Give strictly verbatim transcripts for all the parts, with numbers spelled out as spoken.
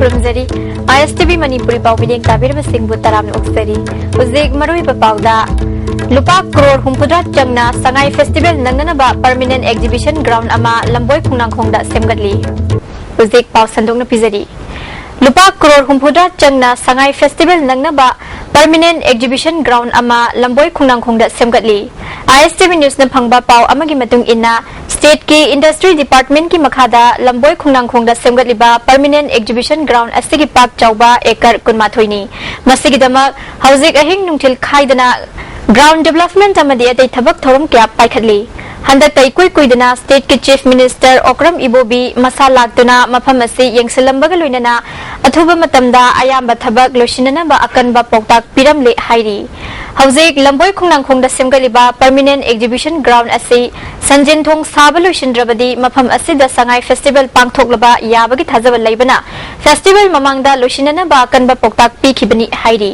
ꯈꯨꯔꯨꯝꯖꯔꯤ꯫ ꯑꯥꯏ ꯑꯦꯁ T V Manipuri ꯄꯥꯎ ꯃꯤꯠꯌꯦꯡ ꯇꯥꯕꯤꯔꯤꯕꯁꯤꯡꯕꯨ ꯇꯔꯥꯝꯅ ꯑꯣꯛꯆꯔꯤ꯫ ꯍꯧꯖꯤꯛ ꯃꯔꯨꯑꯣꯏꯕ ꯄꯥꯎꯗ, ꯂꯨꯄꯥ ꯀ꯭ꯔꯣꯔ ꯍꯨꯝꯐꯨꯇꯔꯥ ꯆꯪꯅ ꯁꯉꯥꯏ ꯐꯦꯁꯇꯤꯚꯦꯜ ꯅꯪꯅꯅꯕ ꯄꯔꯃꯤꯅꯦꯟ ꯑꯦꯛꯖꯤꯕꯤꯁꯟ ꯒ꯭ꯔꯥꯎꯟ ꯑꯃ ꯂꯝꯕꯣꯏ ꯈꯣꯡꯅꯥꯡꯈꯣꯡꯗ ꯁꯦꯝꯒꯠꯂꯤ꯫ ꯍꯧꯖꯤꯛ ꯄꯥꯎ ꯁꯟꯗꯣꯛꯅ ꯄꯤꯖꯔꯤ꯫ ꯂꯨꯄꯥ ꯀ꯭ꯔꯣꯔ ꯍꯨꯝꯐꯨꯇꯔꯥ ꯆꯪꯅ ꯁꯉꯥꯏ ꯐꯦꯁꯇꯤꯚꯦꯜ ꯅꯪꯅꯕ ꯄꯔꯃꯤꯅꯦꯟ ꯑꯦꯛꯖꯤꯕꯤꯁꯟ ꯒ꯭ꯔꯥꯎꯟ ꯑꯃ ꯂꯝꯕꯣꯏ ꯈꯣꯡꯅꯥꯡꯈꯣꯡꯗ ꯁꯦꯝꯒꯠꯂꯤ꯫ ꯑꯥꯏ ꯑꯦꯁ ꯇꯤ ꯚꯤ ꯅ꯭ꯌꯨꯁꯅ ꯐꯪꯕ ꯄꯥꯎ ꯑꯃꯒꯤ ꯃꯇꯨꯡ ꯏꯟꯅ, ꯁ꯭ꯇꯦꯠꯀꯤ ꯏꯟꯗꯁꯇ꯭ꯔꯤ ꯗꯤꯄꯥꯔꯠꯃꯦꯟꯠꯀꯤ ꯃꯈꯥꯗ ꯂꯝꯕꯣꯏ ꯈꯣꯡꯅꯥꯡꯈꯣꯡꯗ ꯁꯦꯝꯒꯠꯂꯤꯕ ꯄꯔꯃꯤꯅꯦꯟ ꯑꯦꯛꯖꯤꯕꯤꯁꯟ ꯒ꯭ꯔꯥꯎꯟ ꯑꯁꯤꯒꯤ ꯄꯥꯛ ꯆꯥꯎꯕ ꯑꯦꯀꯔ ꯀꯨꯟꯃꯥꯊꯣꯏꯅꯤ꯫ ꯃꯁꯤꯒꯤꯗꯃꯛ ꯍꯧꯖꯤꯛ ꯑꯍꯤꯡ ꯅꯨꯡꯊꯤꯜ ꯈꯥꯏꯗꯅ ꯒ꯭ꯔꯥꯎꯟ ꯗꯤꯕ꯭ꯂꯞꯃꯦꯟꯠ ꯑꯃꯗꯤ ꯑꯇꯩ ꯊꯕꯛ ꯊꯧꯔꯝ ꯀꯌꯥ ꯄꯥꯏꯈꯠꯂꯤ꯫ ꯍꯟꯗꯛꯇ ꯏꯀꯨꯏ ꯀꯨꯏꯗꯅ ꯁ꯭ꯇꯦꯠꯀꯤ ꯆꯤꯐ ꯃꯤꯅꯤꯁꯇꯔ ꯑꯣꯀ꯭ꯔꯝ ꯏꯕꯣꯕꯤ ꯃꯁꯥ ꯂꯥꯛꯇꯨꯅ ꯃꯐꯝ ꯑꯁꯤ ꯌꯦꯡꯁꯤꯜꯂꯝꯕꯒ ꯂꯣꯏꯅꯅ ꯑꯊꯨꯕ ꯃꯇꯝꯗ ꯑꯌꯥꯝꯕ ꯊꯕꯛ ꯂꯣꯏꯁꯤꯟꯅꯅꯕ ꯑꯀꯟꯕ ꯄꯥꯎꯇꯥꯛ ꯄꯤꯔꯝꯂꯦ ꯍꯥꯏꯔꯤ꯫ ꯍꯧꯖꯤꯛ ꯂꯝꯕꯣꯏ ꯈꯣꯡꯅꯥꯡꯈꯣꯡꯗ ꯁꯦꯝꯒꯠꯂꯤꯕ ꯄꯔꯃꯤꯅꯦꯟ ꯑꯦꯛꯖꯤꯕꯤꯁꯟ ꯒ꯭ꯔꯥꯎꯟ ꯑꯁꯤ ꯁꯟꯖꯦꯟ ꯊꯣꯡ ꯁꯥꯕ ꯂꯣꯏꯁꯤꯟꯗ꯭ꯔꯕꯗꯤ ꯃꯐꯝ ꯑꯁꯤꯗ ꯁꯉꯥꯏ ꯐꯦꯁꯇꯤꯚꯦꯜ ꯄꯥꯡꯊꯣꯛꯂꯕ ꯌꯥꯕꯒꯤ ꯊꯥꯖꯕ ꯂꯩꯕꯅ ꯐꯦꯁꯇꯤꯚꯦꯜ ꯃꯃꯥꯡꯗ ꯂꯣꯏꯁꯤꯟꯅꯅꯕ ꯑꯀꯟꯕ ꯄꯥꯎꯇꯥꯛ ꯄꯤꯈꯤꯕꯅꯤ ꯍꯥꯏꯔꯤ꯫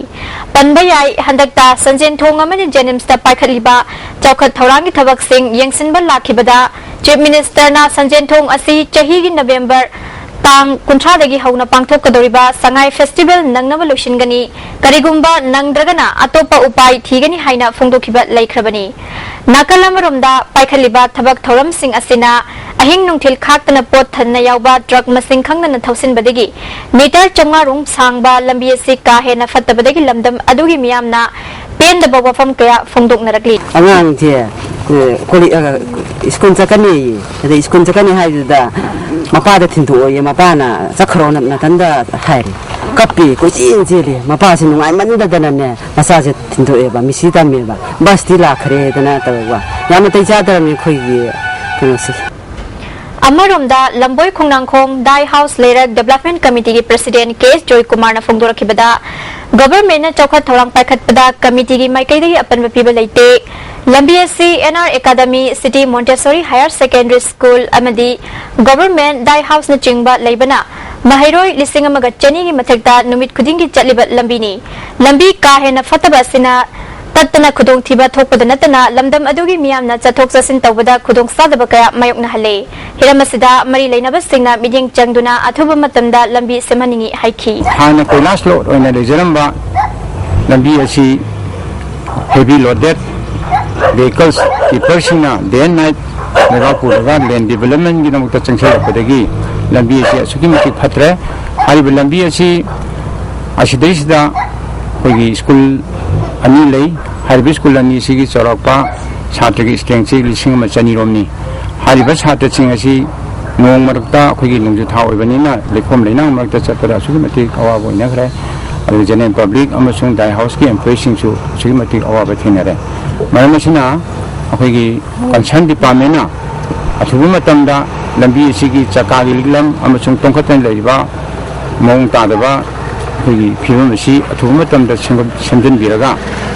ꯄꯟꯕ ꯌꯥꯏ, ꯍꯟꯗꯛꯇ ꯁꯟꯖꯦꯟ ꯊꯣꯡ ꯑꯃꯗꯤ ꯖꯦꯅꯤꯝꯁꯇ ꯄꯥꯏꯈꯠꯂꯤꯕ ꯆꯥꯎꯈꯠ ꯊꯧꯔꯥꯡꯒꯤ ꯊꯕꯛꯁꯤꯡ ꯌꯦꯡꯁꯤꯟꯕ ꯂꯥꯛꯈꯤꯕꯗ ꯆꯤꯐ ꯃꯤꯅꯤꯁꯇꯔꯅ ꯁꯟꯖꯦꯟ ꯊꯣꯡ ꯑꯁꯤ ꯆꯍꯤꯒꯤ ꯅꯕꯦꯝꯕꯔ ꯇꯥꯡ ꯀꯨꯟꯊ꯭ꯔꯥꯗꯒꯤ ꯍꯧꯅ ꯄꯥꯡꯊꯣꯛꯀꯗꯧꯔꯤꯕ ꯁꯉꯥꯏ ꯐꯦꯁꯇꯤꯚꯦꯜ ꯅꯪꯅꯕ ꯂꯣꯏꯁꯤꯟꯒꯅꯤ, ꯀꯔꯤꯒꯨꯝꯕ ꯅꯪꯗ꯭ꯔꯒꯅ ꯑꯇꯣꯞꯄ ꯎꯄꯥꯏ ꯊꯤꯒꯅꯤ ꯍꯥꯏꯅ ꯐꯣꯡꯗꯣꯛꯈꯤꯕ ꯂꯩꯈ꯭ꯔꯕꯅꯤ꯫ ꯅꯥꯀꯜ ꯑꯃꯔꯣꯝꯗ ꯄꯥꯏꯈꯠꯂꯤꯕ ꯊꯕꯛ ꯊꯧꯔꯝꯁꯤꯡ ꯑꯁꯤꯅ ꯑꯍꯤꯡ ꯅꯨꯡꯊꯤꯜ ꯈꯥꯛꯇꯅ ꯄꯣꯠ ꯊꯟꯅ ꯌꯥꯎꯕ ꯇ꯭ꯔꯛ ꯃꯁꯤꯡ ꯈꯪꯗꯅ ꯊꯧꯁꯤꯟꯕꯗꯒꯤ ꯃꯤꯇꯔ ꯆꯥꯝꯃꯉꯥ ꯔꯣꯝ ꯁꯥꯡꯕ ꯂꯝꯕꯤ ꯑꯁꯤ ꯀꯥ ꯍꯦꯟꯅ ꯐꯠꯇꯕꯗꯒꯤ ꯂꯝꯗꯝ ꯑꯗꯨꯒꯤ ꯃꯤꯌꯥꯝꯅ ꯄꯦꯟꯗꯕ ꯋꯥꯐꯝ ꯀꯌꯥ ꯐꯣꯡꯗꯣꯛꯅꯔꯛꯂꯤ꯫ ꯑꯉꯥꯡꯁꯦ, ꯑꯦ, ꯀꯣꯂꯦ-, ꯑ, ꯁ꯭ꯀꯨꯜ ꯆꯠꯀꯅꯤ, ꯑꯗꯩ ꯁ꯭ꯀꯨꯜ ꯆꯠꯀꯅꯤ ꯍꯥꯏꯗꯨꯗ ꯃꯄꯥꯗ ꯊꯤꯟꯗꯣꯛꯑꯣꯌꯦ, ꯃꯄꯥꯅ "ꯆꯠꯈ꯭ꯔꯣ ꯅ-, ꯅꯥꯊꯟꯗ" ꯍꯥꯏꯔꯦ꯫ ꯀꯞꯄꯤ, ꯀꯣꯏꯆꯦꯟ ꯆꯦꯜꯂꯤ꯫ ꯃꯄꯥꯁꯦ ꯅꯨꯡꯉꯥꯏꯃꯟꯗꯗꯅꯅꯦ ꯃꯆꯥꯁꯦ ꯊꯤꯟꯗꯣꯛꯑꯦꯕ, ꯃꯤꯁꯤ ꯇꯝꯃꯦꯕ, ꯕꯁꯇꯤ ꯂꯥꯛꯈ꯭ꯔꯦꯗꯅ ꯇꯧꯕ꯫ ꯌꯥꯝ ꯅꯥꯇꯩ ꯆꯥꯗ꯭ꯔꯕꯅꯤ ꯑꯩꯈꯣꯏꯒꯤ ꯀꯩꯅꯣꯁꯦ꯫ ꯑꯃꯔꯣꯝꯗ ꯂꯝꯕꯣꯏ ꯈꯣꯡꯅꯥꯡꯈꯣꯡ ꯗꯥꯏ ꯍꯥꯎꯁ ꯂꯩꯔꯛ ꯗꯦꯕꯂꯞꯃꯦꯟꯠ ꯀꯃꯤꯇꯤꯒꯤ ꯄ꯭ꯔꯁꯤꯗꯦꯟꯠ ꯀꯦ ꯑꯦꯁ ꯖꯣꯏꯀꯨꯃꯥꯔꯅ ꯐꯣꯡꯗꯣꯔꯛꯈꯤꯕꯗ, ꯒꯚꯔꯟꯃꯦꯟꯠꯅ ꯆꯥꯎꯈꯠ ꯊꯧꯔꯥꯡ ꯄꯥꯏꯈꯠꯄꯗ ꯀꯃꯤꯇꯤꯒꯤ ꯃꯥꯏꯀꯩꯗꯒꯤ ꯑꯄꯟꯕ ꯄꯤꯕ ꯂꯩꯇꯦ꯫ ꯂꯝꯕꯤ ꯑꯁꯤ N R academy, city Montessori higher secondary school ꯑꯃꯗꯤ ꯒꯚꯔꯟꯃꯦꯟꯠ ꯗꯥꯏ ꯍꯥꯎꯁꯅꯆꯤꯡꯕ ꯂꯩꯕꯅ ꯃꯍꯩꯔꯣꯏ ꯂꯤꯁꯤꯡ ꯑꯃꯒ ꯆꯅꯤꯒꯤ ꯃꯊꯛꯇ ꯅꯨꯃꯤꯠ ꯈꯨꯗꯤꯡꯒꯤ ꯆꯠꯂꯤꯕ ꯂꯝꯕꯤꯅꯤ꯫ ꯂꯝꯕꯤ ꯀꯥ ꯍꯦꯟꯅ ꯐꯠꯇꯕ ꯑꯁꯤꯅ ꯇꯠꯇꯅ ꯈꯨꯗꯣꯡꯊꯤꯕ ꯊꯣꯛꯄꯗ ꯅꯠꯇꯅ ꯂꯝꯗꯝ ꯑꯗꯨꯒꯤ ꯃꯤꯌꯥꯝꯅ ꯆꯠꯊꯣꯛ ꯆꯠꯁꯤꯟ ꯇꯧꯕꯗ ꯈꯨꯗꯣꯡꯆꯥꯗꯕ ꯀꯌꯥ ꯃꯥꯌꯣꯛꯅꯍꯜꯂꯦ꯫ ꯍꯤꯔꯝ ꯑꯁꯤꯗ ꯃꯔꯤ ꯂꯩꯅꯕꯁꯤꯡꯅ ꯃꯤꯠꯌꯦꯡ ꯆꯪꯗꯨꯅ ꯑꯊꯨꯕ ꯃꯇꯝꯗ ꯂꯝꯕꯤ ꯁꯦꯝꯍꯟꯅꯤꯡꯏ ꯍꯥꯏꯈꯤ꯫ ꯍꯥꯟꯅ ꯀꯣꯏꯂꯥꯁ ꯂꯣꯗ ꯑꯣꯏꯅ ꯂꯩꯖꯔꯝꯕ ꯂꯝꯕꯤ ꯑꯁꯤ heavy loaded vehicles tipperꯁꯤꯡꯅ day and night ꯂꯩꯕꯥꯛ ꯄꯨꯔꯒ land developmentꯒꯤꯗꯃꯛꯇ ꯆꯪꯁꯤꯜꯂꯛꯄꯗꯒꯤ ꯂꯝꯕꯤ ꯑꯁꯤ ꯑꯁꯨꯛꯀꯤ ꯃꯇꯤꯛ ꯐꯠꯇ꯭ꯔꯦ꯫ ꯍꯥꯏꯔꯤꯕ ꯂꯝꯕꯤ ꯑꯁꯤ ꯑꯁꯤꯗꯩꯁꯤꯗ ꯑꯩꯈꯣꯏꯒꯤ ꯁ꯭ꯀꯨꯜ ꯑꯅꯤ ꯂꯩ꯫ ꯍꯥꯏꯔꯤꯕ ꯁ꯭ꯀꯨꯜ ꯑꯅꯤꯁꯤꯒꯤ ꯆꯥꯎꯔꯥꯛꯄ ꯁꯥꯇ꯭ꯔꯒꯤ strengthꯁꯤ ꯂꯤꯁꯤꯡ ꯑꯃ ꯆꯅꯤ ꯔꯣꯝꯅꯤ꯫ ꯍꯥꯏꯔꯤꯕ ꯁꯥꯇ꯭ꯔꯁꯤꯡ ꯑꯁꯤ ꯅꯣꯡ ꯃꯔꯛꯇ ꯑꯩꯈꯣꯏꯒꯤ ꯅꯣꯡꯖꯨ ꯊꯥ ꯑꯣꯏꯕꯅꯤꯅ ꯂꯩꯈꯣꯝ ꯂꯩꯅꯥꯡ ꯃꯔꯛꯇ ꯆꯠꯄꯗ ꯑꯁꯨꯛꯀꯤ ꯃꯇꯤꯛ ꯑꯋꯥꯕ ꯑꯣꯏꯅꯈ꯭ꯔꯦ꯫ ꯑꯗꯨꯒ general public ꯑꯃꯁꯨꯡ ꯗꯥꯏ ꯍꯥꯎꯁꯀꯤ employeeꯁꯤꯡꯁꯨ ꯑꯁꯨꯛꯀꯤ ꯃꯇꯤꯛ ꯑꯋꯥꯕ ꯊꯦꯡꯅꯔꯦ꯫ ꯃꯔꯝ ꯑꯁꯤꯅ ꯑꯩꯈꯣꯏꯒꯤ concern departmentꯅ ꯑꯊꯨꯕ ꯃꯇꯝꯗ ꯂꯝꯕꯤ ꯑꯁꯤꯒꯤ ꯆꯀꯥꯒꯤ ꯂꯤꯛꯂꯝ ꯑꯃꯁꯨꯡ ꯇꯣꯡꯈꯠꯇꯅ ꯂꯩꯔꯤꯕ ꯃꯑꯣꯡ ꯇꯥꯗꯕ ꯑꯩꯈꯣꯏꯒꯤ ꯐꯤꯕꯝ ꯑꯁꯤ ꯑꯊꯨꯕ ꯃꯇꯝꯗ ꯁꯦꯝꯒꯠ-, ꯁꯦꯝꯖꯤꯟꯕꯤꯔꯒ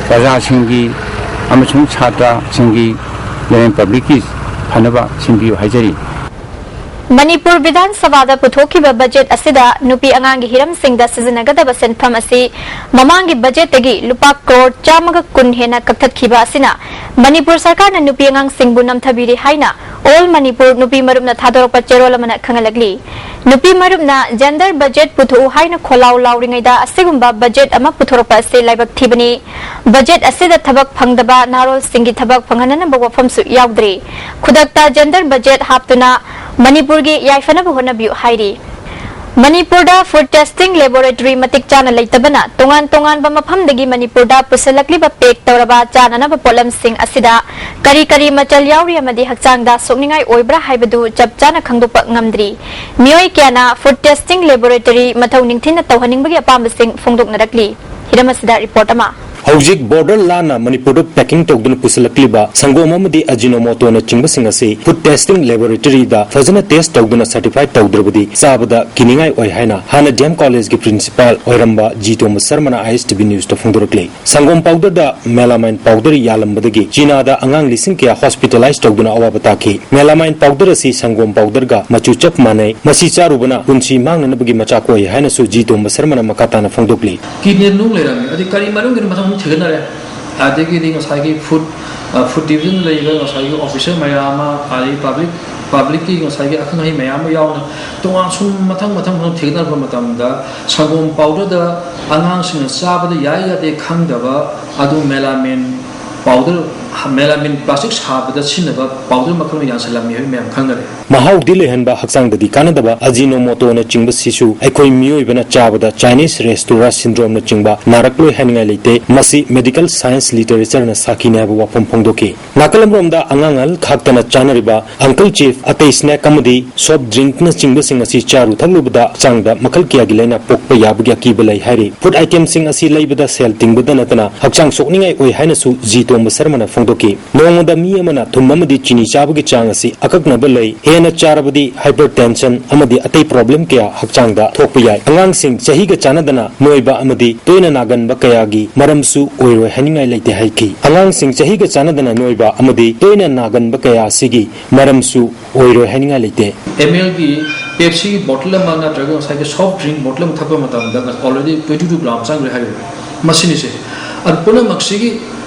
ꯄ꯭ꯔꯖꯥꯁꯤꯡꯒꯤ ꯑꯃꯁꯨꯡ ꯁꯥꯇ꯭ꯔꯁꯤꯡꯒꯤ, general publicꯀꯤ ꯐꯅꯕ ꯁꯤꯟꯕꯤꯌꯨ ꯍꯥꯏꯖꯔꯤ꯫ ꯃꯅꯤꯄꯨꯔ ꯕꯤꯙꯥꯟ ꯁꯚꯥꯗ ꯄꯨꯊꯣꯛꯈꯤꯕ ꯕꯖꯦꯠ ꯑꯁꯤꯗ ꯅꯨꯄꯤ ꯑꯉꯥꯡꯒꯤ ꯍꯤꯔꯝꯁꯤꯡꯗ ꯁꯤꯖꯤꯟꯅꯒꯗꯕ ꯁꯦꯟꯐꯝ ꯑꯁꯤ ꯃꯃꯥꯡꯒꯤ ꯕꯖꯦꯠꯇꯒꯤ ꯂꯨꯄꯥ ꯀ꯭ꯔꯣꯔ ꯆꯥꯝꯃꯒ ꯀꯨꯟ ꯍꯦꯟꯅ ꯀꯛꯊꯠꯈꯤꯕ ꯑꯁꯤꯅ ꯃꯅꯤꯄꯨꯔ ꯁꯔꯀꯥꯔꯅ ꯅꯨꯄꯤ ꯑꯉꯥꯡꯁꯤꯡꯕꯨ ꯅꯝꯊꯕꯤꯔꯤ ꯍꯥꯏꯅ All Manipur ꯅꯨꯄꯤ ꯃꯔꯨꯞꯅ ꯊꯥꯗꯣꯔꯛꯄ ꯆꯦꯔꯣꯜ ꯑꯃꯅ ꯈꯪꯍꯜꯂꯛꯂꯤ꯫ ꯅꯨꯄꯤ ꯃꯔꯨꯞꯅ gender budget ꯄꯨꯊꯣꯛꯎ ꯍꯥꯏꯅ ꯈꯣꯜꯂꯥꯎ ꯂꯥꯎꯔꯤꯉꯩꯗ ꯑꯁꯤꯒꯨꯝꯕ ꯕꯖꯦꯠ ꯑꯃ ꯄꯨꯊꯣꯔꯛꯄ ꯑꯁꯤ ꯂꯥꯏꯕꯛ ꯊꯤꯕꯅꯤ꯫ ꯕꯖꯦꯠ ꯑꯁꯤꯗ ꯊꯕꯛ ꯐꯪꯗꯕ ꯅꯍꯥꯔꯣꯜꯁꯤꯡꯒꯤ ꯊꯕꯛ ꯐꯪꯍꯟꯅꯅꯕ ꯋꯥꯐꯝꯁꯨ ꯌꯥꯎꯗ꯭ꯔꯤ꯫ ꯈꯨꯗꯛꯇ gender budget ꯍꯥꯞꯇꯨꯅ ꯃꯅꯤꯄꯨꯔꯒꯤ ꯌꯥꯏꯐꯅꯕ ꯍꯣꯠꯅꯕꯤꯌꯨ ꯍꯥꯏꯔꯤ꯫ ꯃꯅꯤꯄꯨꯔꯗ food testing laboratory ꯃꯇꯤꯛ ꯆꯥꯅ ꯂꯩꯇꯕꯅ ꯇꯣꯉꯥꯟ ꯇꯣꯉꯥꯟꯕ ꯃꯐꯝꯗꯒꯤ ꯃꯅꯤꯄꯨꯔꯗ ꯄꯨꯁꯤꯜꯂꯛꯂꯤꯕ pack ꯇꯧꯔꯕ ꯆꯥꯅꯅꯕ ꯄꯣꯠꯂꯝꯁꯤꯡ ꯑꯁꯤꯗ ꯀꯔꯤ ꯀꯔꯤ ꯃꯆꯜ ꯌꯥꯎꯔꯤ ꯑꯃꯗꯤ ꯍꯛꯆꯥꯡꯗ ꯁꯣꯛꯅꯤꯡꯉꯥꯏ ꯑꯣꯏꯕ꯭ꯔꯥ ꯍꯥꯏꯕꯗꯨ ꯆꯞ ꯆꯥꯅ ꯈꯪꯗꯣꯛꯄ ꯉꯝꯗ꯭ꯔꯤ꯫ ꯃꯤꯑꯣꯏ ꯀꯌꯥꯅ food testing laboratory ꯃꯊꯧ ꯅꯤꯡꯊꯤꯅ ꯇꯧꯍꯟꯅꯤꯡꯕꯒꯤ ꯑꯄꯥꯝꯕꯁꯤꯡ ꯐꯣꯡꯗꯣꯛꯅꯔꯛꯂꯤ꯫ ꯍꯤꯔꯝ ꯑꯁꯤꯗ report ꯑꯃ꯫ ꯍꯧꯖꯤꯛ border ꯂꯥꯟꯅ ꯃꯅꯤꯄꯨꯔꯗ packing ꯇꯧꯗꯨꯅ ꯄꯨꯁꯤꯜꯂꯛꯂꯤꯕ ꯁꯪꯒꯣꯝ ꯑꯃꯗꯤ Ajinomotoꯅꯆꯤꯡꯕꯁꯤꯡ ꯑꯁꯤ food testing laboratoryꯗ ꯐꯖꯅ test ꯇꯧꯗꯨꯅ certify ꯇꯧꯗ꯭ꯔꯕꯗꯤ ꯆꯥꯕꯗ ꯀꯤꯅꯤꯡꯉꯥꯏ ꯑꯣꯏ ꯍꯥꯏꯅ ꯍꯥꯟꯅ D M Collegeꯀꯤ principal ꯑꯣꯏꯔꯝꯕ ꯖꯤ ꯇꯣꯝꯕ ꯁꯔꯃꯅ I S T V Newsꯇ ꯐꯣꯡꯗꯣꯔꯛꯂꯤ꯫ ꯁꯪꯒꯣꯝ powderꯗ melamine powder ꯌꯥꯜꯂꯝꯕꯗꯒꯤ ꯆꯤꯅꯥꯗ ꯑꯉꯥꯡ ꯂꯤꯁꯤꯡ ꯀꯌꯥ hospitalize ꯇꯧꯗꯨꯅ ꯑꯋꯥꯕ ꯇꯥꯈꯤ꯫ Melamine powder ꯑꯁꯤ ꯁꯪꯒꯣꯝ powderꯒ ꯃꯆꯨ ꯆꯞ ꯃꯥꯟꯅꯩ꯫ ꯃꯁꯤ ꯆꯥꯔꯨꯕꯅ ꯄꯨꯟꯁꯤ ꯃꯥꯡꯅꯅꯕꯒꯤ ꯃꯆꯥꯛ ꯑꯣꯏ ꯍꯥꯏꯅꯁꯨ ꯖꯤ ꯇꯣꯝꯕ ꯁꯔꯃꯅ ꯃꯈꯥ ꯇꯥꯅ ꯐꯣꯡꯗꯣꯛꯂꯤ꯫ Kidney ꯅꯨꯡ ꯂꯩꯔꯝꯃꯦ꯫ ꯑꯗꯩ ꯀꯔꯤ ꯃꯔꯝꯒꯤꯅꯣ ꯃꯊꯪ ꯑꯃꯨꯛ ꯊꯤꯒꯠꯅꯔꯦ꯫ ꯑꯗꯒꯤꯗꯤ ꯉꯁꯥꯏꯒꯤ ꯐꯨꯗ ꯐꯨꯗ ꯗꯤꯕꯤꯖꯟꯗ ꯂꯩꯔꯤꯕ ꯉꯁꯥꯏꯒꯤ ꯑꯣꯐꯤꯁꯔ ꯃꯌꯥꯝ ꯑꯃ, ꯑꯗꯒꯤ ꯄꯕ꯭ꯂꯤꯛ ꯄꯕ꯭ꯂꯤꯛꯀꯤ ꯉꯁꯥꯏꯒꯤ ꯑꯈꯪ ꯑꯍꯩ ꯃꯌꯥꯝ ꯑꯃ ꯌꯥꯎꯅ ꯇꯣꯉꯥꯟ ꯁꯨꯝ ꯃꯊꯪ ꯃꯊꯪ ꯃꯊꯪ ꯊꯦꯡꯅꯔꯛꯄ ꯃꯇꯝꯗ ꯁꯪꯒꯣꯝ ꯄꯥꯎꯗꯔꯗ ꯑꯉꯥꯡꯁꯤꯡꯅ ꯆꯥꯕꯗ ꯌꯥꯏ ꯌꯥꯗꯦ ꯈꯪꯗꯕ ꯑꯗꯨ ꯃꯦꯂꯥꯃꯤꯟ ꯄꯥꯎꯗꯔ, ꯃꯦꯂꯥꯃꯤꯟ ꯄ꯭ꯂꯥꯁꯇꯤꯛ ꯁꯥꯕꯗ ꯁꯤꯖꯤꯟꯅꯕ ꯄꯥꯎꯗꯔ ꯃꯈꯜ ꯑꯃ ꯌꯥꯟꯁꯤꯜꯂꯝꯃꯤ ꯍꯥꯏꯕ ꯃꯌꯥꯝ ꯈꯪꯅꯔꯦ꯫ ꯃꯍꯥꯎꯗꯤ ꯂꯩꯍꯟꯕ, ꯍꯛꯆꯥꯡꯗꯗꯤ ꯀꯥꯟꯅꯗꯕ ꯑꯖꯤꯅꯣꯃꯣꯇꯣꯅꯆꯤꯡꯕꯁꯤꯁꯨ ꯑꯩꯈꯣꯏ ꯃꯤꯑꯣꯏꯕꯅ ꯆꯥꯕꯗ ꯆꯥꯏꯅꯤꯁ ꯔꯦꯁꯇꯣꯔꯥ ꯁꯤꯟꯗ꯭ꯔꯣꯝꯅꯆꯤꯡꯕ ꯅꯥꯔꯛꯂꯣꯏ ꯍꯥꯏꯅꯤꯡꯉꯥꯏ ꯂꯩꯇꯦ꯫ ꯃꯁꯤ ꯃꯦꯗꯤꯀꯦꯜ ꯁꯥꯏꯟꯁ ꯂꯤꯇꯔꯦꯆꯔꯅ ꯁꯥꯈꯤꯅꯤ ꯍꯥꯏꯕ ꯋꯥꯐꯝ ꯐꯣꯡꯗꯣꯛꯈꯤ꯫ ꯅꯥꯀꯜ ꯑꯃꯔꯣꯝꯗ ꯑꯉꯥꯡ ꯑꯍꯜ ꯈꯥꯛꯇꯅ ꯆꯥꯅꯔꯤꯕ ꯑꯪꯀꯜ ꯆꯤꯞ, ꯑꯇꯩ ꯁ꯭ꯅꯦꯛ ꯑꯃꯗꯤ ꯁꯣꯐ ꯗ꯭ꯔꯤꯡꯛꯅꯆꯤꯡꯕꯁꯤꯡ ꯑꯁꯤ ꯆꯥꯔꯨ ꯊꯛꯂꯨꯕꯗ ꯍꯛꯆꯥꯡꯗ ꯃꯈꯜ ꯀꯌꯥꯒꯤ ꯂꯥꯏꯅꯥ ꯄꯣꯛꯄ ꯌꯥꯕꯒꯤ ꯑꯀꯤꯕ ꯂꯩ ꯍꯥꯏꯔꯤ꯫ ꯐꯨꯗ ꯑꯥꯏꯇꯦꯝꯁꯤꯡ ꯑꯁꯤ ꯂꯩꯕꯗ ꯁꯦꯜ ꯇꯤꯡꯕꯗ ꯅꯠꯇꯅ ꯍꯛꯆꯥꯡ ꯁꯣꯛꯅꯤꯡꯉꯥꯏ ꯑꯣꯏ ꯍꯥꯏꯅꯁꯨ ꯖꯤ ꯇꯣꯝꯕ ꯁꯔꯃꯅ ꯐꯣꯡꯗꯣꯛꯈꯤ꯫ ꯅꯣꯡꯃꯗ ꯃꯤ ꯑꯃꯅ ꯊꯨꯝ ꯑꯃꯗꯤ ꯆꯤꯅꯤ ꯆꯥꯕꯒꯤ ꯆꯥꯡ ꯑꯁꯤ ꯑꯀꯛꯅꯕ ꯂꯩ꯫ ꯍꯦꯟꯅ ꯆꯥꯔꯕꯗꯤ ꯍꯥꯏꯄꯔ ꯇꯦꯟꯁꯟ ꯑꯃꯗꯤ ꯑꯇꯩ ꯄ꯭ꯔꯣꯕ꯭ꯂꯦꯝ ꯀꯌꯥ ꯍꯛꯆꯥꯡꯗ ꯊꯣꯛꯄ ꯌꯥꯏ꯫ ꯑꯉꯥꯡꯁꯤꯡ ꯆꯍꯤꯒ ꯆꯥꯟꯅꯗꯅ ꯅꯣꯏꯕ ꯑꯃꯗꯤ ꯇꯣꯏꯅ ꯅꯥꯒꯟꯕ ꯀꯌꯥꯒꯤ ꯃꯔꯝꯁꯨ ꯑꯣꯏꯔꯣꯏ ꯍꯥꯏꯅꯤꯡꯉꯥꯏ ꯂꯩꯇꯦ ꯍꯥꯏꯈꯤ꯫ ꯑꯉꯥꯡꯁꯤꯡ ꯆꯍꯤꯒ ꯆꯥꯟꯅꯗꯅ ꯅꯣꯏꯕ ꯑꯃꯗꯤ ꯇꯣꯏꯅ ꯅꯥꯒꯟꯕ ꯀꯌꯥ ꯑꯁꯤꯒꯤ ꯃꯔꯝꯁꯨ ꯑꯣꯏꯔꯣꯏ ꯍꯥꯏꯅꯤꯡꯉꯥꯏ ꯂꯩꯇꯦ꯫ ꯑꯦꯝ ꯑꯦꯜꯒꯤ ꯄꯦꯞꯁꯤꯒꯤ ꯕꯣꯇꯜ ꯑꯃ ꯅꯠꯇ꯭ꯔꯒ ꯉꯁꯥꯏꯒꯤ ꯁꯣꯐ ꯗ꯭ꯔꯤꯡ ꯕꯣꯇꯜ ꯑꯃ ꯊꯛꯄ ꯃꯇꯝꯗ ꯑꯣꯜꯔꯦꯗꯤ ꯇ꯭ꯋꯦꯟꯇꯤ ꯇꯨ ꯒ꯭ꯔꯥꯝ ꯆꯪꯈ꯭ꯔꯦ ꯍꯥꯏꯔꯤꯕ꯫ ꯃꯁꯤꯅꯤꯁꯦ꯫ ꯑꯗꯨ ꯄꯨꯝꯅꯃꯛꯁꯤꯒꯤ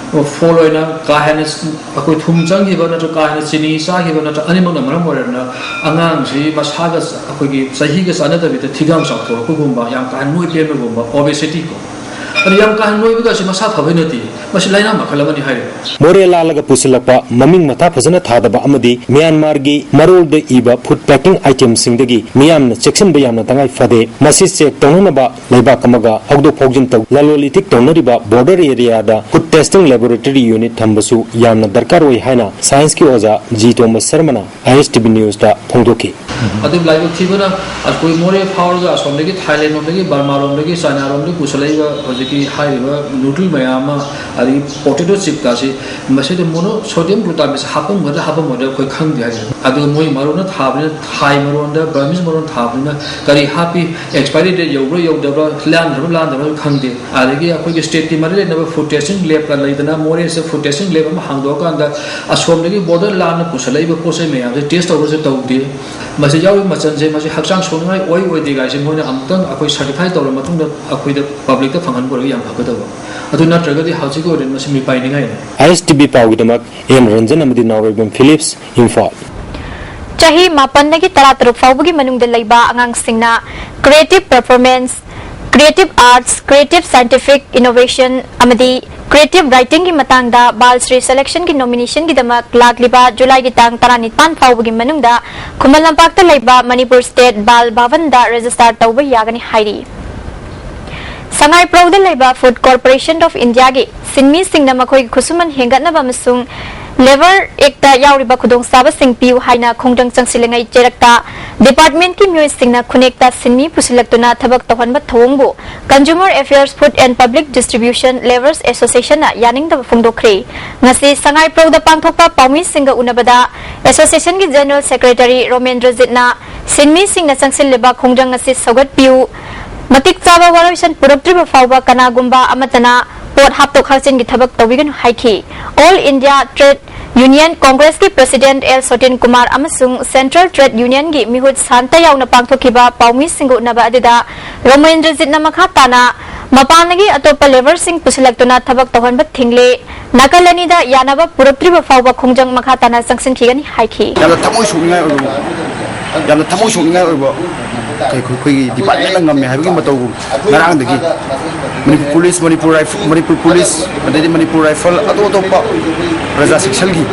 ꯐꯣꯜ ꯑꯣꯏꯅ ꯀꯥ ꯍꯦꯟꯅ ꯑꯩꯈꯣꯏ ꯊꯨꯝ ꯆꯪꯈꯤꯕ ꯅꯠꯇ꯭ꯔꯒ ꯀꯥ ꯍꯦꯟꯅ ꯆꯤꯅꯤ ꯆꯥꯈꯤꯕ ꯅꯠꯇ꯭ꯔꯒ ꯑꯅꯤꯃꯛꯅ ꯃꯔꯝ ꯑꯣꯏꯔꯒꯅ ꯑꯉꯥꯡꯁꯤ ꯃꯁꯥꯒ ꯑꯩꯈꯣꯏꯒꯤ ꯆꯍꯤꯒ ꯆꯥꯟꯅꯗꯕꯤꯗ ꯊꯤꯒꯥꯡ ꯆꯥꯎꯊꯣꯔꯛꯄꯒꯨꯝꯕ, ꯌꯥꯝ ꯀꯥ ꯍꯦꯟꯅ ꯅꯣꯏ ꯄꯦꯟꯕꯒꯨꯝꯕ, ꯑꯣꯕꯦꯁꯤꯇꯤ ꯀꯣ꯫ ꯑꯗꯨ ꯌꯥꯝ ꯀꯥ ꯍꯦꯟꯅ ꯅꯣꯏꯕꯒꯁꯤ ꯃꯁꯥ ꯐꯕꯩ ꯅꯠꯇꯦ, ꯃꯁꯤ ꯂꯥꯏꯅꯥ ꯃꯈꯜ ꯑꯃꯅꯤ ꯍꯥꯏꯔꯤꯕ꯫ ꯃꯣꯔꯦ ꯂꯥꯜꯂꯒ ꯄꯨꯁꯤꯜꯂꯛꯄ, ꯃꯃꯤꯡ ꯃꯊꯥ ꯐꯖꯅ ꯊꯥꯗꯕ ꯑꯃꯗꯤ ꯃ꯭ꯌꯥꯟꯃꯥꯔꯒꯤ ꯃꯔꯣꯜꯗ ꯏꯕ ꯐꯨꯗ ꯄꯦꯀꯤꯡ ꯑꯥꯏꯇꯦꯝꯁꯤꯡꯗꯒꯤ ꯃꯤꯌꯥꯝꯅ ꯆꯦꯛꯁꯤꯟꯕ ꯌꯥꯝꯅ ꯇꯉꯥꯏ ꯐꯗꯦ꯫ ꯃꯁꯤ ꯆꯦꯛ ꯇꯧꯅꯅꯕ ꯂꯩꯕꯥꯛ ꯑꯃꯒ ꯐꯥꯎꯗꯣꯛ ꯐꯥꯎꯖꯤꯟ ꯇꯧ-, ꯂꯂꯣꯟ ꯏꯇꯤꯛ ꯇꯧꯅꯔꯤꯕ ꯕꯣꯔꯗꯔ ꯑꯦꯔꯤꯌꯥꯗ ꯐꯨꯗ ꯇꯦꯁꯇꯤꯡ ꯂꯦꯕꯣꯔꯦꯇꯔꯤ ꯌꯨꯅꯤꯠ ꯊꯝꯕꯁꯨ ꯌꯥꯝꯅ ꯗꯔꯀꯥꯔ ꯑꯣꯏ ꯍꯥꯏꯅ ꯁꯥꯏꯟꯁꯀꯤ ꯑꯣꯖꯥ ꯖꯤ ꯇꯣꯝꯕ ꯁꯔꯃꯅ ꯑꯥꯏ ꯑꯦꯁ ꯇꯤ ꯚꯤ ꯅ꯭ꯌꯨꯁꯇ ꯐꯣꯡꯗꯣꯛꯈꯤ꯫ ꯑꯗꯨ ꯂꯥꯏꯕꯛ ꯊꯤꯕꯅ ꯑꯩꯈꯣꯏ ꯃꯣꯔꯦ ꯐꯥꯎꯔꯒ ꯑꯁꯣꯝꯗꯒꯤ ꯊꯥꯏꯂꯦꯟ ꯂꯣꯝꯗꯒꯤ, ꯕꯔꯃꯥ ꯂꯣꯝꯗꯒꯤ, ꯆꯥꯏꯅꯥ ꯂꯣꯝꯗꯒꯤ ꯄꯨꯁꯜꯂꯛꯏꯕ ꯍꯧꯖꯤꯛꯀꯤ ꯍꯥꯏꯔꯤꯕ ꯅꯨꯗꯜ ꯃꯌꯥꯝ ꯑꯃ, ꯑꯗꯒꯤ ꯄꯣꯇꯦꯇꯣ ꯆꯤꯞꯀꯥꯁꯤ, ꯃꯁꯤꯗ ꯃꯣꯅꯣ ꯁꯣꯗꯤꯌꯝ ꯒ꯭ꯂꯨꯇꯥꯃꯦꯠꯁꯦ ꯍꯥꯞꯄꯝꯒꯗ꯭ꯔꯥ ꯍꯥꯞꯄꯝꯃꯣꯏꯗ꯭ꯔꯥ ꯑꯩꯈꯣꯏ ꯈꯪꯗꯦ ꯍꯥꯏꯁꯦ꯫ ꯑꯗꯨꯒ ꯃꯣꯏ ꯃꯔꯣꯟꯗ ꯊꯥꯕꯅꯤꯅ, ꯊꯥꯏ ꯃꯔꯣꯟꯗ, ꯕꯔꯃꯤꯁ ꯃꯔꯣꯟ ꯊꯥꯕꯅꯤꯅ ꯀꯔꯤ ꯍꯥꯞꯄꯤ, ꯑꯦꯛꯁꯄꯥꯏꯔꯤ ꯗꯦꯠ ꯌꯧꯕ꯭ꯔꯥ ꯌꯧꯗꯕ꯭ꯔꯥ, ꯂꯥꯟꯈ꯭ꯔꯕ꯭ꯔꯥ ꯂꯥꯟꯗꯕ꯭ꯔꯥ ꯈꯪꯗꯦ꯫ ꯑꯗꯒꯤ ꯑꯩꯈꯣꯏꯒꯤ ꯁ꯭ꯇꯦꯠꯀꯤ ꯃꯔꯤ ꯂꯩꯅꯕ ꯐꯨꯗ ꯇꯦꯁꯇꯤꯡ ꯂꯦꯕꯀ ꯂꯩꯗꯅ, ꯃꯣꯔꯦꯁꯤꯗ ꯐꯨꯗ ꯇꯦꯁꯇꯤꯡ ꯂꯦꯕ ꯑꯃ ꯍꯥꯡꯗꯣꯛꯑꯀꯥꯟꯗ ꯑꯁꯣꯝꯗꯒꯤ ꯕꯣꯔꯗꯔ ꯂꯥꯟꯅ ꯄꯨꯁꯜꯂꯛꯏꯕ ꯄꯣꯠ ꯆꯩ ꯃꯌꯥꯝꯁꯦ ꯇꯦꯁ ꯇꯧꯕꯁꯨ ꯇꯧꯗꯦ꯫ ꯃꯁꯤ ꯌꯥꯎꯔꯤꯕ ꯃꯆꯜꯁꯦ ꯃꯁꯤ ꯍꯛꯆꯥꯡ ꯁꯣꯛꯅꯤꯡꯉꯥꯏ ꯑꯣꯏ ꯑꯣꯏꯗꯦ ꯀꯥꯏꯁꯦ ꯃꯣꯏꯅ ꯑꯃꯨꯛꯇꯪ ꯑꯩꯈꯣꯏ ꯁꯔꯇꯤꯐꯥꯏ ꯇꯧꯔ ꯃꯇꯨꯡꯗ ꯑꯩꯈꯣꯏꯗ ꯄꯕ꯭ꯂꯤꯛꯇ ꯐꯪꯍꯟꯕ ꯑꯣꯏꯔꯒꯗꯤ ꯌꯥꯝ ꯐꯒꯗꯕ꯫ ꯑꯗꯨ ꯅꯠꯇ꯭ꯔꯒꯗꯤ ꯍꯧꯖꯤꯛ ꯃꯁꯤ ꯃꯤꯄꯥꯏꯅꯤꯡꯉꯥꯏꯅꯤ꯫ ꯑꯥꯏ ꯑꯦꯁ ꯇꯤ ꯚꯤ ꯄꯥꯎꯒꯤꯗꯃꯛ ꯑꯦꯝ ꯔꯟꯖꯟ ꯑꯃꯗꯤ ꯅꯥꯎꯔꯩꯕꯝ ꯐꯤꯂꯤꯞꯁ, ꯏꯝꯐꯥꯜ꯫ ꯆꯍꯤ ꯃꯥꯄꯟꯗꯒꯤ ꯇꯔꯥꯇꯔꯨꯛ ꯐꯥꯎꯕꯒꯤ ꯃꯅꯨꯡꯗ ꯂꯩꯕ ꯑꯉꯥꯡꯁꯤꯡꯅ creative performance, creative arts, creative scientific innovation ꯑꯃꯗꯤ creative writingꯒꯤ ꯃꯇꯥꯡꯗ ꯕꯥꯜ ꯁ꯭ꯔꯤ selectionꯒꯤ nominationꯒꯤꯗꯃꯛ ꯂꯥꯛꯂꯤꯕ ꯖꯨꯂꯥꯏꯒꯤ ꯇꯥꯡ ꯇꯔꯥꯅꯤꯄꯥꯟ ꯐꯥꯎꯕꯒꯤ ꯃꯅꯨꯡꯗ ꯈꯨꯃꯟ ꯂꯝꯄꯥꯛꯇ ꯂꯩꯕ ꯃꯅꯤꯄꯨꯔ State ꯕꯥꯜ ꯚꯕꯟꯗ register ꯇꯧꯕ ꯌꯥꯒꯅꯤ ꯍꯥꯏꯔꯤ꯫ ꯁꯉꯥꯏꯄ꯭ꯔꯧꯗ ꯂꯩꯕ Food Corporation of Indiaꯒꯤ ꯁꯤꯟꯃꯤꯁꯤꯡꯅ ꯃꯈꯣꯏꯒꯤ ꯈꯨꯠꯁꯨꯃꯟ ꯍꯦꯟꯒꯠꯅꯕ ꯑꯃꯁꯨꯡ Labour Actꯇ ꯌꯥꯎꯔꯤꯕ ꯈꯨꯗꯣꯡꯆꯥꯕꯁꯤꯡ ꯄꯤꯌꯨ ꯍꯥꯏꯅ ꯈꯣꯡꯖꯪ ꯆꯪꯁꯤꯜꯂꯤꯉꯩ ꯆꯦꯔꯛꯇ departmentꯀꯤ ꯃꯤꯑꯣꯏꯁꯤꯡꯅ ꯈꯨꯅꯦꯛꯇ ꯁꯤꯟꯃꯤ ꯄꯨꯁꯤꯜꯂꯛꯇꯨꯅ ꯊꯕꯛ ꯇꯧꯍꯟꯕ ꯊꯧꯑꯣꯡꯕꯨ Consumer Affairs, Food and Public Distribution Labourers Associationꯅ ꯌꯥꯅꯤꯡꯗꯕ ꯐꯣꯡꯗꯣꯛꯈ꯭ꯔꯦ꯫ ꯉꯁꯤ ꯁꯉꯥꯏꯄ꯭ꯔꯧꯗ ꯄꯥꯡꯊꯣꯛꯄ ꯄꯥꯎꯃꯤꯁꯤꯡꯒ ꯎꯅꯕꯗ associationꯒꯤ General Secretary ꯔꯣꯃꯦꯟꯗ꯭ꯔꯖꯤꯠꯅ ꯁꯤꯟꯃꯤꯁꯤꯡꯅ ꯆꯪꯁꯤꯜꯂꯤꯕ ꯈꯣꯡꯖꯪ ꯑꯁꯤ ꯁꯧꯒꯠꯄꯤꯌꯨ, ꯃꯇꯤꯛ ꯆꯥꯕ ꯋꯥꯔꯣꯏꯁꯤꯟ ꯄꯨꯔꯛꯇ꯭ꯔꯤꯕ ꯐꯥꯎꯕ ꯀꯅꯥꯒꯨꯝꯕ ꯑꯃꯠꯇꯅ ꯄꯣꯠ ꯍꯥꯞꯇꯣꯛ ꯍꯥꯞꯆꯤꯟꯒꯤ ꯊꯕꯛ ꯇꯧꯕꯤꯒꯅꯨ ꯍꯥꯏꯈꯤ꯫ All India Trade Union Congressꯀꯤ President ꯑꯦꯜ ꯁꯣꯇꯤꯟ ꯀꯨꯃꯥꯔ ꯑꯃꯁꯨꯡ Central Trade Unionꯒꯤ ꯃꯤꯍꯨꯠ ꯁꯥꯟꯇ ꯌꯥꯎꯅ ꯄꯥꯡꯊꯣꯛꯈꯤꯕ ꯄꯥꯎꯃꯤꯁꯤꯡꯒ ꯎꯅꯕ ꯑꯗꯨꯗ ꯔꯣꯃꯦꯟꯗ꯭ꯔꯖꯤꯠꯅ ꯃꯈꯥ ꯇꯥꯅ ꯃꯄꯥꯟꯗꯒꯤ ꯑꯇꯣꯞꯄ labourꯁꯤꯡ ꯄꯨꯁꯤꯜꯂꯛꯇꯨꯅ ꯊꯕꯛ ꯇꯧꯍꯟꯕ ꯊꯤꯡꯂꯦ, ꯅꯥꯀꯜ ꯑꯅꯤꯗ ꯌꯥꯅꯕ ꯄꯨꯔꯛꯇ꯭ꯔꯤꯕ ꯐꯥꯎꯕ ꯈꯣꯡꯖꯪ ꯃꯈꯥ ꯇꯥꯅ ꯆꯪꯁꯤꯟꯈꯤꯒꯅꯤ ꯍꯥꯏꯈꯤ꯫ ꯌꯥꯝꯅ ꯊꯃꯣꯏ ꯁꯣꯛꯅꯤꯡꯉꯥꯏ ꯑꯣꯏꯕ ꯌꯥꯝꯅ ꯊꯃꯣꯏ ꯁꯣꯛꯅꯤꯡꯉꯥꯏ ꯑꯣꯏꯕ ꯑꯩꯈꯣꯏ, ꯑꯩꯈꯣꯏꯒꯤ departmentꯅ ꯉꯝꯃꯦ ꯍꯥꯏꯕꯒꯤ ꯃꯇꯧꯒꯨꯝ ꯉꯔꯥꯡꯗꯒꯤ ꯃꯅꯤꯄꯨꯔ ꯄꯨꯂꯤꯁ, ꯃꯅꯤꯄꯨꯔ ꯔꯥꯏꯐ-, ꯃꯅꯤꯄꯨꯔ ꯄꯨꯂꯤꯁ, ꯑꯗꯩꯗꯤ ꯃꯅꯤꯄꯨꯔ ꯔꯥꯏꯐꯜ, ꯑꯇꯣꯞ ꯑꯇꯣꯞꯄ ꯄ꯭ꯔꯖꯥ ꯁꯦꯛꯁꯟꯒꯤ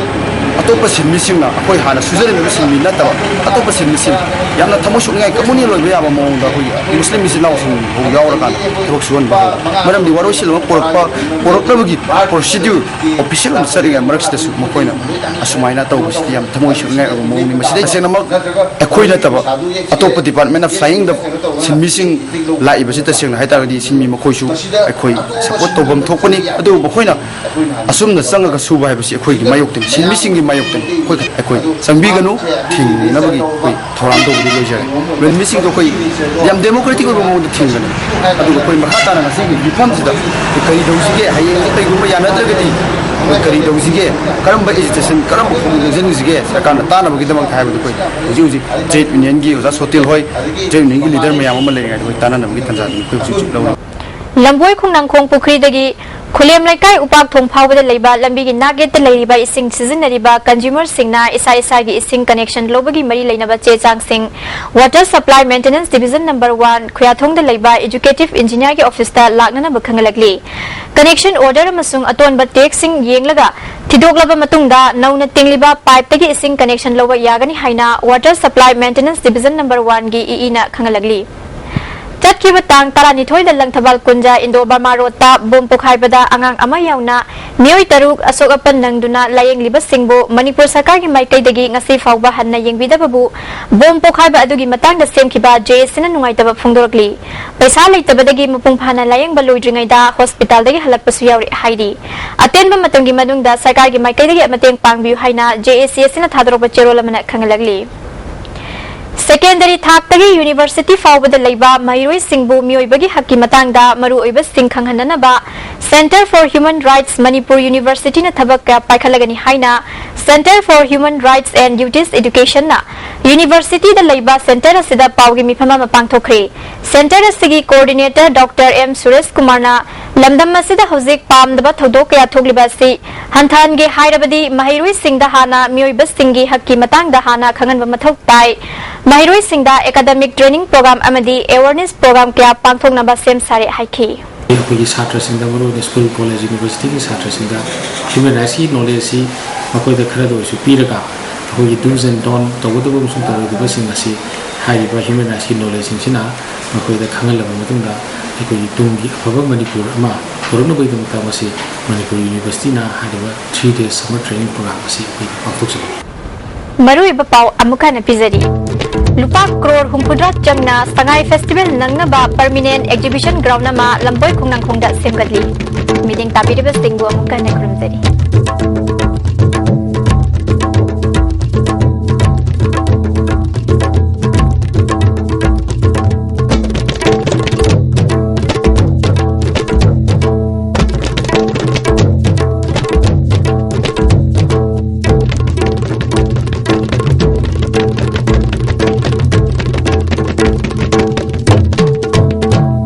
ꯑꯇꯣꯞꯄ ꯁꯤꯟꯃꯤꯁꯤꯡꯅ, ꯑꯩꯈꯣꯏ ꯍꯥꯟꯅ ꯁꯨꯖꯔꯤꯕ ꯁꯤꯟꯃꯤ ꯅꯠꯇꯕ ꯑꯇꯣꯞꯄ ꯁꯤꯟꯃꯤꯁꯤꯡ, ꯌꯥꯝꯅ ꯊꯃꯣꯏ ꯁꯣꯛꯅꯤꯡꯉꯥꯏ, ꯀꯝꯃꯨꯅꯦꯜ ꯑꯣꯏꯕ ꯌꯥꯕ ꯃꯑꯣꯡꯗ ꯑꯩꯈꯣꯏꯒꯤ ꯃꯨꯁꯂꯤꯝ ꯏꯆꯤꯜ ꯏꯅꯥꯎꯁꯤꯡ ꯐꯥꯎ ꯌꯥꯎꯔꯀꯥꯟꯗ ꯊꯕꯛ ꯁꯨꯍꯟꯕ ꯍꯧꯔꯦ꯫ ꯃꯔꯝꯗꯤ ꯋꯥꯔꯣꯏꯁꯤꯟ ꯑꯃ ꯄꯨꯔꯛꯄ, ꯄꯨꯔꯛꯅꯕꯒꯤ procedure official ꯑꯃ ꯆꯠꯂꯤꯉꯩ ꯃꯔꯛꯁꯤꯗꯁꯨ ꯃꯈꯣꯏꯅ ꯑꯁꯨꯃꯥꯏꯅ ꯇꯧꯕꯁꯤꯗꯤ ꯌꯥꯝ ꯊꯃꯣꯏ ꯁꯣꯛꯅꯤꯡꯉꯥꯏ ꯑꯣꯏꯕ ꯃꯑꯣꯡꯅꯤ꯫ ꯃꯁꯤꯗꯩ ꯇꯁꯦꯡꯅꯃꯛ ꯑꯩꯈꯣꯏ ꯅꯠꯇꯕ ꯑꯇꯣꯞꯄ department of flyingꯗ ꯁꯤꯟꯃꯤꯁꯤꯡ ꯂꯥꯛꯏꯕꯁꯤ ꯇꯁꯦꯡꯅ ꯍꯥꯏꯇꯥꯔꯒꯗꯤ ꯁꯤꯟꯃꯤ ꯃꯈꯣꯏꯁꯨ ꯑꯩꯈꯣꯏ support ꯇꯧꯐꯝ ꯊꯣꯛꯄꯅꯤ꯫ ꯑꯗꯨꯕꯨ ꯃꯈꯣꯏꯅ ꯑꯁꯨꯝꯅ ꯆꯪꯉꯒ ꯁꯨꯕ ꯍꯥꯏꯕꯁꯤ ꯑꯩꯈꯣꯏꯒꯤ ꯃꯥꯌꯣꯛꯇꯅꯤ, ꯁꯤꯟꯃꯤꯁꯤꯡꯒꯤ ꯃꯥꯌꯣꯛꯇꯅꯤ꯫ ꯑꯩꯈꯣꯏ, ꯑꯩꯈꯣꯏ ꯆꯪꯕꯤꯒꯅꯨ, ꯊꯤꯡꯅꯕꯒꯤ ꯑꯩꯈꯣꯏ ꯊꯧꯔꯥꯡ ꯇꯧꯕꯗꯤ ꯂꯣꯏꯖꯔꯦ꯫ ꯃꯤꯁꯤꯡꯗꯣ ꯑꯩꯈꯣꯏ ꯌꯥꯝ democratic ꯑꯣꯏꯕ ꯃꯑꯣꯡꯗ ꯊꯤꯡꯕꯅꯤ꯫ ꯑꯗꯨꯒ ꯑꯩꯈꯣꯏ ꯃꯈꯥ ꯇꯥꯅ ꯉꯁꯤꯒꯤ ꯃꯤꯐꯝꯁꯤꯗ ꯑꯩꯈꯣꯏ ꯀꯔꯤ ꯇꯧꯁꯤꯒꯦ, ꯍꯌꯦꯡꯁꯦ ꯀꯔꯤꯒꯨꯝꯕ ꯌꯥꯅꯗ꯭ꯔꯒꯗꯤ ꯑꯩꯈꯣꯏ ꯀꯔꯤ ꯇꯧꯁꯤꯒꯦ, ꯀꯔꯝꯕ agitation, ꯀꯔꯝꯕ ꯈꯣꯡꯖꯪ ꯆꯪꯁꯤꯒꯦ, ꯁꯔꯀꯥꯔꯅ ꯇꯥꯟꯅꯕꯒꯤꯗꯃꯛꯇ ꯍꯥꯏꯕꯗꯨ ꯑꯩꯈꯣꯏ ꯍꯧꯖꯤꯛ ꯍꯧꯖꯤꯛ trade unionꯒꯤ ꯑꯣꯖꯥ ꯁꯣꯇꯤꯜ ꯍꯣꯏ, trade unionꯒꯤ leader ꯃꯌꯥꯝ ꯑꯃ ꯂꯩꯔꯤꯉꯩꯗ ꯑꯩꯈꯣꯏ ꯇꯥꯟꯅꯅꯕꯒꯤ ꯇꯥꯟꯖꯥꯗꯨ ꯑꯩꯈꯣꯏ ꯍꯧꯖꯤꯛ ꯍꯧꯖꯤꯛ ꯂꯧꯔꯤ꯫ ꯂꯝꯕꯣꯏ ꯈꯣꯡꯅꯥꯡꯈꯣꯡ ꯄꯨꯈ꯭ꯔꯤꯗꯒꯤ ꯈꯨꯂꯦꯝ ꯂꯩꯀꯥꯏ ꯎꯄꯥꯛ ꯊꯣꯡ ꯐꯥꯎꯕꯗ ꯂꯩꯕ ꯂꯝꯕꯤꯒꯤ ꯅꯥꯛꯌꯦꯠꯇ ꯂꯩꯔꯤꯕ ꯏꯁꯤꯡ ꯁꯤꯖꯤꯟꯅꯔꯤꯕ consumerꯁꯤꯡꯅ ꯏꯁꯥ ꯏꯁꯥꯒꯤ ꯏꯁꯤꯡ connection ꯂꯧꯕꯒꯤ ꯃꯔꯤ ꯂꯩꯅꯕ ꯆꯦ ꯆꯥꯡꯁꯤꯡ Water Supply Maintenance Division number one ꯈꯨꯌꯥꯊꯣꯡꯗ ꯂꯩꯕ Executive Engineerꯒꯤ officeꯇ ꯂꯥꯛꯅꯅꯕ ꯈꯪꯍꯜꯂꯛꯂꯤ꯫ Connection order ꯑꯃꯁꯨꯡ ꯑꯇꯣꯟꯕ ꯇꯦꯛꯁꯤꯡ ꯌꯦꯡꯂꯒ ꯊꯤꯗꯣꯛꯂꯕ ꯃꯇꯨꯡꯗ ꯅꯧꯅ ꯇꯤꯡꯂꯤꯕ pipeꯇꯒꯤ ꯏꯁꯤꯡ connection ꯂꯧꯕ ꯌꯥꯒꯅꯤ ꯍꯥꯏꯅ Water Supply Maintenance Division number oneꯒꯤ ꯏꯏꯅ ꯈꯪꯍꯜꯂꯛꯂꯤ꯫ ꯆꯠꯈꯤꯕ ꯇꯥꯡ ꯇꯔꯥꯅꯤꯊꯣꯏꯗ ꯂꯪꯊꯕꯥꯜ ꯀꯨꯟꯖ ꯏꯟꯗꯣ ꯕꯔꯃꯥ ꯔꯣꯗꯇ ꯕꯣꯝ ꯄꯣꯈꯥꯏꯕꯗ ꯑꯉꯥꯡ ꯑꯃ ꯌꯥꯎꯅ ꯃꯤꯑꯣꯏ ꯇꯔꯨꯛ ꯑꯁꯣꯛ ꯑꯄꯟ ꯅꯪꯗꯨꯅ ꯂꯥꯌꯦꯡꯂꯤꯕꯁꯤꯡꯕꯨ ꯃꯅꯤꯄꯨꯔ ꯁꯔꯀꯥꯔꯒꯤ ꯃꯥꯏꯀꯩꯗꯒꯤ ꯉꯁꯤ ꯐꯥꯎꯕ ꯍꯟꯅ ꯌꯦꯡꯕꯤꯗꯕꯕꯨ ꯕꯣꯝ ꯄꯣꯈꯥꯏꯕ ꯑꯗꯨꯒꯤ ꯃꯇꯥꯡꯗ ꯁꯦꯝꯈꯤꯕ ꯖꯦ ꯑꯦ ꯁꯤꯅ ꯅꯨꯡꯉꯥꯏꯇꯕ ꯐꯣꯡꯗꯣꯔꯛꯂꯤ꯫ ꯄꯩꯁꯥ ꯂꯩꯇꯕꯗꯒꯤ ꯃꯄꯨꯡ ꯐꯥꯅ ꯂꯥꯌꯦꯡꯕ ꯂꯣꯏꯗ꯭ꯔꯤꯉꯩꯗ ꯍꯣꯁꯄꯤꯇꯥꯜꯗꯒꯤ ꯍꯜꯂꯛꯄꯁꯨ ꯌꯥꯎꯔꯦ ꯍꯥꯏꯔꯤ꯫ ꯑꯇꯦꯟꯕ ꯃꯇꯝꯒꯤ ꯃꯅꯨꯡꯗ ꯁꯔꯀꯥꯔꯒꯤ ꯃꯥꯏꯀꯩꯗꯒꯤ ꯃꯇꯦꯡ ꯄꯥꯡꯕꯤꯌꯨ ꯍꯥꯏꯅ ꯖꯦ ꯑꯦ ꯁꯤ ꯑꯁꯤꯅ ꯊꯥꯗꯣꯔꯛꯄ ꯆꯦꯔꯣꯜ ꯑꯃꯅ ꯈꯪꯍꯜꯂꯛꯂꯤ꯫ Secondary ꯊꯥꯛꯇꯒꯤ university ꯐꯥꯎꯕꯗ ꯂꯩꯕ ꯃꯍꯩꯔꯣꯏꯁꯤꯡꯕꯨ ꯃꯤꯑꯣꯏꯕꯒꯤ ꯍꯛꯀꯤ ꯃꯇꯥꯡꯗ ꯃꯔꯨꯑꯣꯏꯕꯁꯤꯡ ꯈꯪꯍꯟꯅꯅꯕ Centre for Human Rights Manipur Universityꯅ ꯊꯕꯛ ꯀꯌꯥ ꯄꯥꯏꯈꯠꯂꯒꯅꯤ ꯍꯥꯏꯅ Centre for Human Rights and Duties Educationꯅ universityꯗ ꯂꯩꯕ centre ꯑꯁꯤꯗ ꯄꯥꯎꯒꯤ ꯃꯤꯐꯝ ꯑꯃ ꯄꯥꯡꯊꯣꯛꯈ꯭ꯔꯦ꯫ Centre ꯑꯁꯤꯒꯤ coordinator Doctor M ꯁꯨꯔꯦꯁ ꯀꯨꯃꯥꯔꯅ ꯂꯝꯗꯝ ꯑꯁꯤꯗ ꯍꯧꯖꯤꯛ ꯄꯥꯝꯗꯕ ꯊꯧꯗꯣꯛ ꯀꯌꯥ ꯊꯣꯛꯂꯤꯕ ꯑꯁꯤ ꯍꯟꯊꯍꯟꯒꯦ ꯍꯥꯏꯔꯕꯗꯤ ꯃꯍꯩꯔꯣꯏꯁꯤꯡꯗ ꯍꯥꯟꯅ ꯃꯤꯑꯣꯏꯕꯁꯤꯡꯒꯤ ꯍꯛꯀꯤ ꯃꯇꯥꯡꯗ ꯍꯥꯟꯅ ꯈꯪꯍꯟꯕ ꯃꯊꯧ ꯇꯥꯏ꯫ ꯃꯍꯩꯔꯣꯏꯁꯤꯡꯗ academic training program ꯑꯃꯗꯤ awareness program ꯀꯌꯥ ꯄꯥꯡꯊꯣꯛꯅꯕ ꯁꯦꯝ ꯁꯥꯔꯦ ꯍꯥꯏꯈꯤ꯫ ꯑꯩꯈꯣꯏꯒꯤ ꯁꯥꯇ꯭ꯔꯁꯤꯡꯗ, ꯃꯔꯨꯑꯣꯏꯅ school, college, universityꯒꯤ ꯁꯥꯇ꯭ꯔꯁꯤꯡꯗ human rightsꯀꯤ knowledgeꯁꯤ ꯃꯈꯣꯏꯗ ꯈꯔꯗ ꯑꯣꯏꯔꯁꯨ ꯄꯤꯔꯒ, ꯑꯩꯈꯣꯏꯒꯤ do's and don't ꯇꯧꯒꯗꯕ ꯑꯃꯁꯨꯡ ꯇꯧꯔꯣꯏꯗꯕꯁꯤꯡ ꯑꯁꯤ ꯍꯥꯏꯔꯤꯕ human rightsꯀꯤ knowledgeꯁꯤꯡꯁꯤꯅ ꯃꯈꯣꯏꯗ ꯈꯪꯍꯜꯂꯕ ꯃꯇꯨꯡꯗ, ꯑꯩꯈꯣꯏꯒꯤ ꯇꯨꯡꯒꯤ ꯑꯐꯕ ꯃꯅꯤꯄꯨꯔ ꯑꯃ ꯄꯨꯔꯛꯅꯕꯒꯤꯗꯃꯛꯇ ꯃꯁꯤ ꯃꯅꯤꯄꯨꯔ universityꯅ ꯍꯥꯏꯔꯤꯕ three days summer training program ꯑꯁꯤ ꯑꯩꯈꯣꯏ ꯄꯥꯡꯊꯣꯛꯆꯕꯅꯤ꯫ ꯃꯔꯨꯑꯣꯏꯕ ꯄꯥꯎ ꯑꯃꯨꯛ ꯍꯟꯅ ꯄꯤꯖꯔꯤ꯫ ꯂꯨꯄꯥ ꯀ꯭ꯔꯣꯔ ꯍꯨꯝꯐꯨꯇꯔꯥ ꯆꯪꯅ ꯁꯉꯥꯏ festival ꯅꯪꯅꯕ permanent exhibition ground ꯑꯃ ꯂꯝꯕꯣꯏ ꯈꯣꯡꯅꯥꯡꯈꯣꯡꯗ ꯁꯦꯝꯒꯠꯂꯤ꯫ ꯃꯤꯠꯌꯦꯡ ꯇꯥꯕꯤꯔꯤꯕꯁꯤꯡꯕꯨ ꯑꯃꯨꯛ ꯍꯟꯅ ꯈꯨꯔꯨꯝꯖꯔꯤ꯫